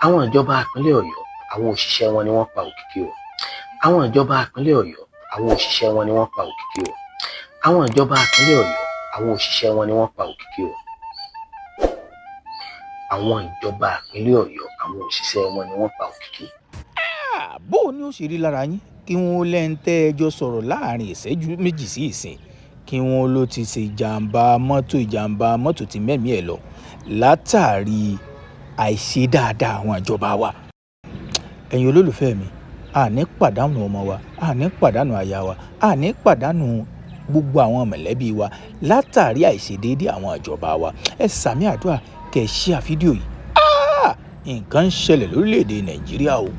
Àwọn ìjọba ìpínlẹ̀ Ọ̀yọ́, àwọn òṣìṣẹ́ wọn ni wọ́n pa Òkìkí o. Àwọn ìjọba ìpínlẹ̀ Ọ̀yọ́, àwọn òṣìṣẹ́ wọn ni wọ́n pa Òkìkí o. Àwọn ìjọba ìpínlẹ̀ Ọ̀yọ́, àwọn òṣìṣẹ́ wọn ni wọ́n pa Òkìkí o. Àwọn ìjọba ìpínlẹ̀ Ọ̀yọ́, àwọn òṣìṣẹ́ wọn ni wọ́n pa Òkìkí. Bó o ní ó ṣe rí lára yín kí wọ́n lẹ́ńtẹ́ ẹjọ́ sọ̀rọ̀ láàrin ìṣẹ́jú méjì sí ìsìn, kí wọ́n ló ti ṣe ìjàmbá mọ́tò, ìjàmbá mọ́tò ti mẹ́mìí ẹ̀ lọ látàrí àìṣe dáadáa àwọn ìjọba wa. Ẹ̀yin olólùfẹ́ mi, a ní pàdánù ọmọ wa, a ní pàdánù aya wa, a ní pàdánù gbogbo àwọn mọ̀lẹ́bí wa látàrí àìṣedéédé àwọn ìjọba wa. Ẹ sàmì àdúrà kẹ́ ẹ share fídíò yìí. Nǹkan ń ṣẹlẹ̀ lórílẹ̀‐èdè Nàìjíríà o.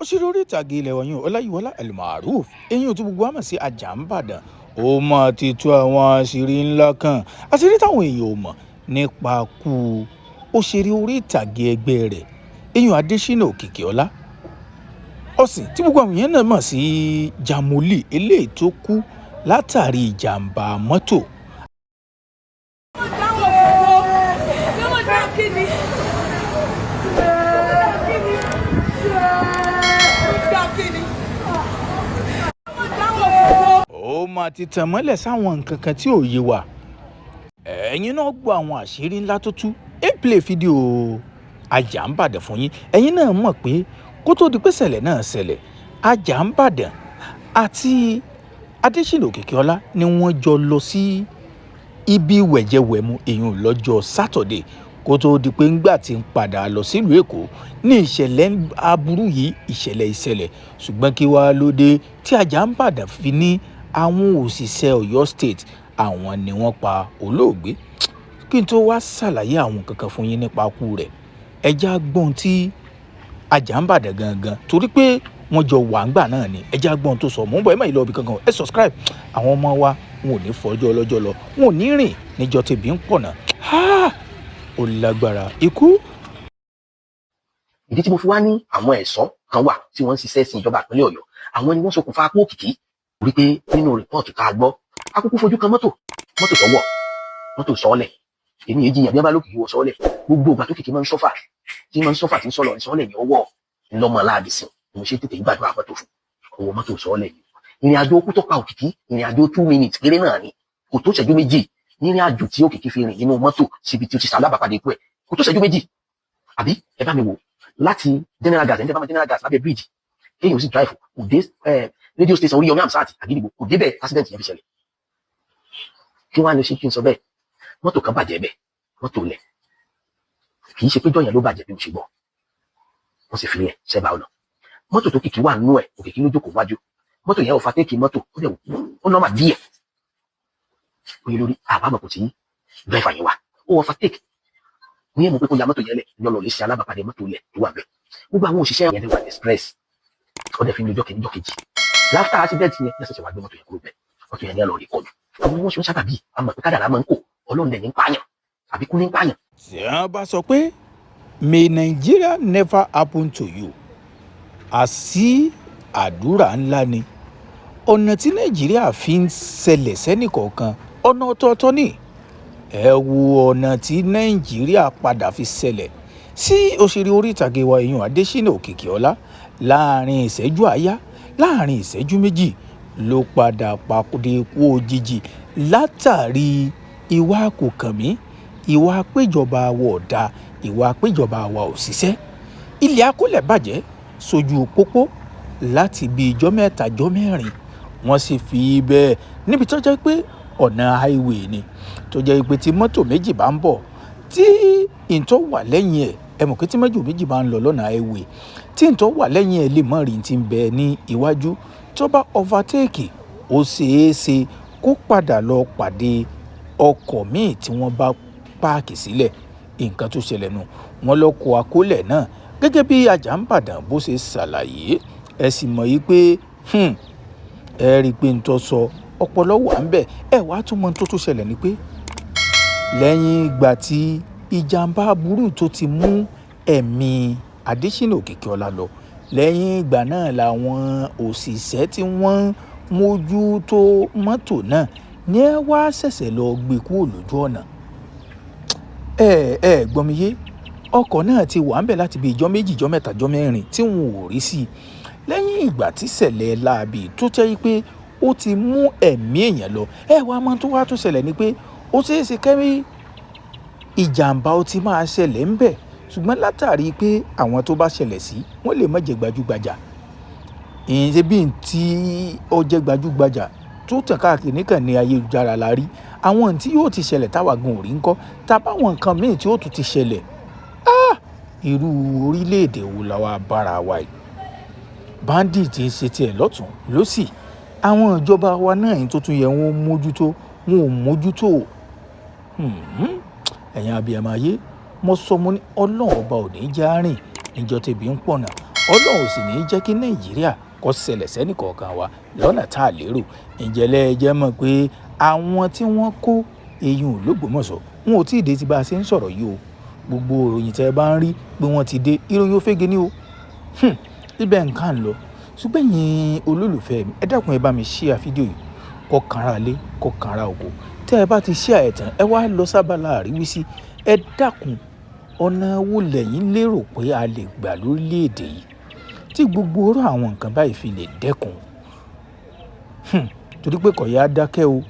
Òṣèré orí ìtàgé ilẹ̀ wọ̀nyí, Ọláyíwọlá Almaroof, eyín tí gbogbo wa mọ̀ sí Ajáǹbàdàn, ó máa ti tú àwọn àṣírí ńlá kan, àṣírí táwọn èèyàn ò mọ̀ nípa kú òṣèré orí ìtàgé ẹgbẹ́ rẹ̀, eyín Adésínà Òkìkíọlá Ọ̀sìn, tí gbogbo àwọn èèyàn náà mọ̀ sí Jamoli, eléyìí tó kú látàrí ìjàmbá mọ́tò. Ó máa ti tàn mọ́lẹ̀ sáwọn nǹkan kan tí ò yé wa. Ẹ̀yin náà gbọ́ àwọn àṣírí ńlá tó tú. Ẹ play fídíò Ajáǹbàdàn fún yín. Ẹ̀yin náà mọ̀ pé kó tó di pé ṣẹlẹ̀ náà ṣẹlẹ̀, Ajáǹbàdàn àti Adésínà Òkìkíọlá ni wọ́n jọ lọ sí ibi wẹ̀jẹwẹ̀mu èèyàn lọ́jọ́ Sátọ̀dẹ̀, kó tó di pé ńgbà tí ń padà lọ sílùú Èkó ní ìṣẹ̀lẹ̀ aburú yìí ìṣẹ̀lẹ̀. Ṣùgbọ́n kí wàá ló dé tí Ajáǹbàdàn fi ní àwọn òṣìṣẹ́ Ọ̀yọ́ State àwọn ni wọ́n pa olóògbé? Kí n tó wá ṣàlàyé àwọn kankan fún yín nípa ikú rẹ̀, ẹ já gbọ́n tí Ajáǹbàdàn gangan, torí pé wọ́n jọ wà ńgbà náà ni. Ẹ já gbọ́n tó sọ. Mò ń bọ̀, ẹ má yìí lọ ibi kankan. Ẹ subscribe. Àwọn ọmọ wa wọn ò ní fọjọ́ ọlọ́jọ́ lọ, wọn ò ní rìn níjọ́ tẹ̀bí ń pọ̀nà. Ó lágbára ikú. Ìdí tí mo fi wá ní àwọn ẹ̀ṣọ́ kan wà tí wọ́n ń ṣiṣẹ́ sí ìjọba ìpínlẹ̀ Ọ̀yọ́, àwọn ni wọ́n ṣokùnfà kú Òkìkí. Rí pé nínú rìpọ́ọ̀tù tá a gbọ́, akúkú fojú kan mọ́tò, mọ́tò tọ́wọ̀, mọ́tò sọ́ọ̀lẹ̀. Èmi èjì yàn bí wọ́n bá lókìkí wọ sọ́ọ̀lẹ̀. Gbogbo ìgbà tó kìkì máa ń sọ́fà, tí máa ń sọ́fà, tí ń sọ̀lọ̀ sọ́ọ̀lẹ̀ ní ọwọ́ ńlọmọ aláàbì sìn. Mo ṣe tètè gbàdúrà mọ́tò fún ọwọ́ mọ́tò sọ́ọ̀lẹ̀ yìí. Ìrìn àjò okú tó pa Òkìkí, ìrìn àjò 2 minutes péré náà ni, kò tó ṣẹ́jú méjì. Nírìn àjò tí Òkìkí fi rìn nínú mọ́tò síbi tí ó ti sàlábàpàdé ikú ẹ̀, kò tó ṣẹ́jú méjì. Àbí ẹ bá mi wò láti General Gas, ẹni tẹ́ bá mọ General Gas lábẹ́ bíríìjì, kéèyàn sì drive kò dé radio station Oríyọmí Hamzat Àgídìgbò, kò débẹ̀, accident yẹn fi ṣẹlẹ̀. Kí wọ́n á lè ṣe kí n sọ bẹ́ẹ̀? Mọ́tò kan bàjẹ́ bẹ́ẹ̀, mọ́tò lẹ̀, kì í ṣe péjọ yẹn ló bàjẹ́ bí mo ṣe gbọ́. Wọ́n sì fi lẹ̀ sẹ́bàá ọ̀nà. Mọ́tò tó Kìkì wà nínú ẹ̀, Òkìkí ló jókòó wájú. Mọ́tò yẹn ò fa téèkì mọ́tò, ó dẹ̀ ó nọ́mà díẹ̀ oye lórí àbámọ̀ kò tí dírẹ́fà yẹn wà, ó wọ́n fa téèkì ní ẹ̀mú pé kó ya mọ́tò yẹn lẹ̀ lọ́lọ́ lè ṣe alábàápàdé mọ́tò lẹ̀ tó wà bẹ́ẹ̀. Gbogbo àwọn òṣìṣẹ́ yẹn wà express, ó dẹ̀ fi ní ọjọ́ kìíní, ọjọ́ kejì láfta accident yẹn lẹ́sẹ̀sẹ̀ wá gbé mọ́tò yẹn kúrò bẹ́ẹ̀. Mọ́tò yẹn ní ẹ̀ lọ rí kọlù. Àwọn wọ́n ṣe ń sábà bíi àmọ̀ pé kádàrá máa ń kó, Ọlọ́run dẹ̀ ní ń pààyàn àbí kú ní ń pààyàn. Tí wọ́n bá sọ pé "May Nigeria never happen to you", àsí àdúrà ńlá ni. Ọ̀nà tí Nàìjíríà fi ń ṣẹlẹ̀ sẹ́nìkọ̀ọ̀kan, ọ̀nà ọ̀tọ̀ọ̀tọ̀ ni. Ẹ wo ọ̀nà tí Nàìjíríà padà fi ṣẹlẹ̀ sí òṣèré orí ìtàgé wa, èèyàn Adésínà Òkìkíọlá. Láàrin ìṣẹ́jú àáyá, láàrin ìṣẹ́jú méjì ló padà pàdé ikú òjijì látàrí ìwà kò kàn mí, ìwà péjọba wa ò dáa, ìwà péjọba wa ò ṣiṣẹ́. Ilẹ̀ akólẹ̀ bàjẹ́ sójú pópó láti bíi ijọ́ mẹ́ta, ijọ́ mẹ́rin, wọ́n sì fi bẹ́ẹ̀ níbi tó jẹ́ pé ọ̀nà highway ni, tó jẹ́ pé tí mọ́tò méjì bá ń bọ̀, tí ìtọ́ wà lẹ́yìn ẹ̀, ẹ mọ̀ pé tí mọ́tò méjì bá ń lọ lọ́nà highway, tí ìtọ́ wà lẹ́yìn ẹ̀ lè mọ̀ rí ti ń bẹ ní iwájú, tó bá overtake, ó ṣeé ṣe kó padà lọ pàdé ọkọ̀ míì tí wọ́n bá páàkì sílẹ̀. Nǹkan tó ṣẹlẹ̀ nù, wọ́n lọ kó akólẹ̀ náà gẹ́gẹ́ bí Ajáǹbàdàn bó ṣe ṣàlàyé. Ẹ sì mọ̀ yí pé ẹ rí i pé ń tọ́ sọ ọpọlọ wà ń bẹ̀. Ẹ wàá tún mọ tó tún ṣẹlẹ̀ ni pé Lẹ́yìn ìgbà tí ìjàm̀bá aburú tó ti mú ẹ̀mí Adésínà Òkìkíọlá lọ, lẹ́yìn ìgbà náà làwọn òṣìṣẹ́ tí wọ́n ń mójútó mọ́tò náà ní wàá ṣẹ̀ṣẹ̀ lọ́ọ́ gbé e kúrò lójú ọ̀nà. Ẹ ẹ gbọ́ mi yé, ọkọ̀ náà ti wà ńbẹ̀ láti bíi ijọ́ 2, ijọ́ 3, ijọ́ 4 tí wọn ò rí sí i. Lẹ́yìn ìgbà tí ìṣẹ̀lẹ̀ láabi tó jẹ́ pé ó ti mú ẹ̀mí èèyàn lọ. Ẹ wàá mọ̀ tó wá tó ṣẹlẹ̀ ni pé ó ṣeé ṣe kẹ́rí ìjàmbá ó ti máa ṣẹlẹ̀ ńbẹ̀, ṣùgbọ́n látàrí pé àwọn tó bá ṣẹlẹ̀ sí wọ́n lè má jẹ́ gbajúgbajà. Ìyẹn ṣe bí n tí ó jẹ́ gbajúgbajà tó tàn káàkiri nìkan ní ayélujára la rí. Àwọn tí yóò ti ṣẹlẹ̀ táwa gan ò rí ńkọ́, tàbí àwọn nǹkan míì tí ó tún ti ṣẹlẹ̀. Ah! Irú orílẹ̀-èdè wo la wá bára wa yìí? Bandit ń ṣe tiẹ̀ lọ́tùn lósì. Àwọn ìjọba wa náà yìí tó tún yẹ wọ́n mójútó, wọn ò mójútó. Ẹ̀yin abiyamọ ayé, mo sọ mo ní Ọlọ́run ọba ò ní jẹ́ á rìn níjọ́ tẹ́bi ń pọ̀nà. Ọlọ́run ò sì ní jẹ́ kí Nàìjíríà kó ṣẹlẹ̀ sẹ́ni kọ̀ọ̀kan wa lọ́nà tá a lérò. Ǹjẹ́ lẹ jẹ́ mọ̀ pé àwọn tí wọ́n kó eyín Ògbómọ̀ṣọ́ wọn ò tí ì dé tí bá a ṣe ń sọ̀rọ̀ yìí o. Gbogbo ìròyìn tí ẹ bá ń rí pé wọ́n ti dé, ìròyìn òfégè ni o. Ibẹ̀ nǹkan ń lọ. Ṣùgbọ́n ẹ̀yin olólùfẹ́ mi, ẹ dákun, ẹ bá mi share fídíò yìí kó kan ara lé, kó kan ara oko. Tẹ́ ẹ bá ti share ẹ̀ tán, ẹ wá lọ sábàlá àríwísí. Ẹ dákun, ọ̀nà wo lẹ̀yin lérò pé a lè gbà lórílẹ̀-èdè yìí tí gbogbo irú àwọn nǹkan báyìí fi lè dẹ́kun? Torí pé kò yá dákẹ́ o.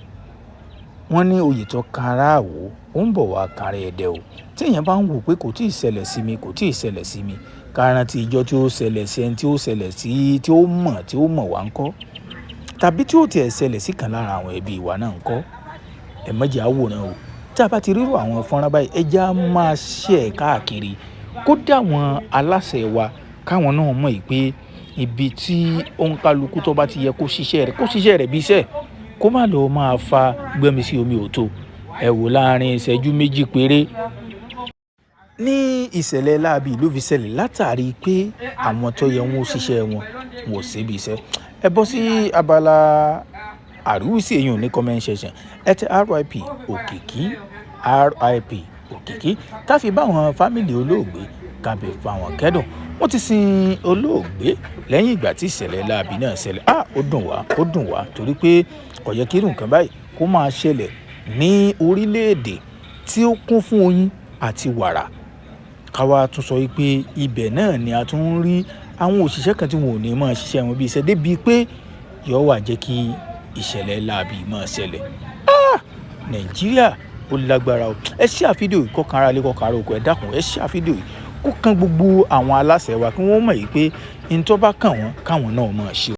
Wọ́n ní oyè tó kan ara àwò, ó ń bọ̀ wá kan ara ẹ̀dẹ̀ o. Tí èèyàn bá ń wò pé kò tíì ṣẹlẹ̀ sí mi, kò tíì ṣẹlẹ̀ sí mi, ká rántí ìjọ tí ó ṣẹlẹ̀ sí ẹni tí ó ṣẹlẹ̀ sí, tí ó mọ̀ wá ńkọ́, tàbí tí ó tiẹ̀ ṣẹlẹ̀ sí kan lára àwọn ẹbí wa náà ńkọ́. Ẹ má jẹ́ á wòran o. Tí a bá ti ríru àwọn fọ́nrán báyìí, ẹ jẹ́ á máa share káàkiri kó dà wọ́n aláṣẹ wa káwọn náà mọ̀ pé ibi tí òǹkálukú tó bá ti yẹ kó ṣiṣẹ́ rẹ̀, kó ṣiṣẹ́ rẹ̀ bí iṣẹ́, kó má lọ máa fa gbọ́nmi sí omi ò tó. Ẹ wò láàárín ìṣẹ́jú 2 péré. Ní ìṣẹ̀lẹ̀ láabi ló fi ṣẹlẹ̀ látàrí pé àwọn tó yẹ wọ́n ó ṣiṣẹ́ wọn, wọn ò ṣe bí iṣẹ́. Ẹ bọ́ sí abala àríwísí èyí ní comment section. Ẹ tẹ RIP Òkìkí, RIP Òkìkí. Ká fi bá àwọn family olóògbé, ká fi bá wọn kẹ́dùn. Wọ́n ti sin olóògbé lẹ́yìn ìgbà tí ìṣẹ̀lẹ̀ láabi náà ṣẹlẹ̀. Ah! Ó dùn wá, ó dùn wá torí pé kò yẹ kí irú nǹkan báyìí kó máa ṣẹlẹ̀ ní orílẹ̀-èdè tí ó kún fún oyin àti wàrà. Ká wá tún sọ wípé ibẹ̀ náà ni a tún ń rí àwọn òṣìṣẹ́ kan tí wọn ò ní máa ṣiṣẹ́ wọn bí iṣẹ́ débi pé yóò wá jẹ́ kí ìṣẹ̀lẹ̀ láabi máa ṣẹlẹ̀. Ah! Nàìjíríà ó lágbára o. Ẹ share fídíò yìí kó kan ara lé, kó kan ara oko. Ẹ dákun, ẹ share fídíò yìí kó kan gbogbo àwọn aláṣẹ wa kí wọ́n mọ̀ wípé n tó bá kàn wọ́n káwọn náà máa ṣe.